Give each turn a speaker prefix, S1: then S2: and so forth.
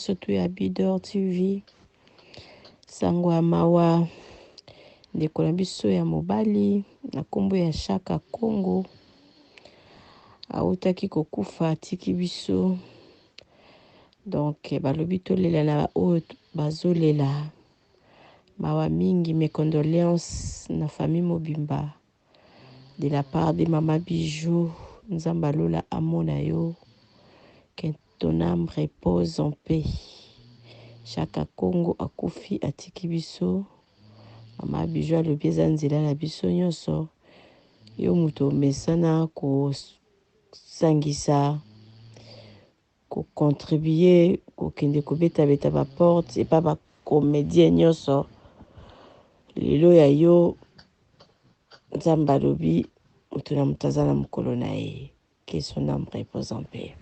S1: Surtout ya Bidor TV. Sango ya mawa ndeko na biso ya mobali na nkombo ya Shaka Kongo awutaki kokufa atiki biso donc balobi tolela na baoyo bazolela mawa mingi. Mes condoléances na famille mobimba de la part de mama Bijou. Nzambe alola amona yo, que ton âme repose en paix. Shaka Kongo akufi atiki biso. Mama Bijou alobi eza nzela na biso nyonso, yo moto omesana kosangisa, kocontribue, kokende kobetabeta baporte epa bacomédien nyonso. Lelo ya yo, Nzambe alobi moto na moto aza na mokolo na ye. Que son âme repose en paix.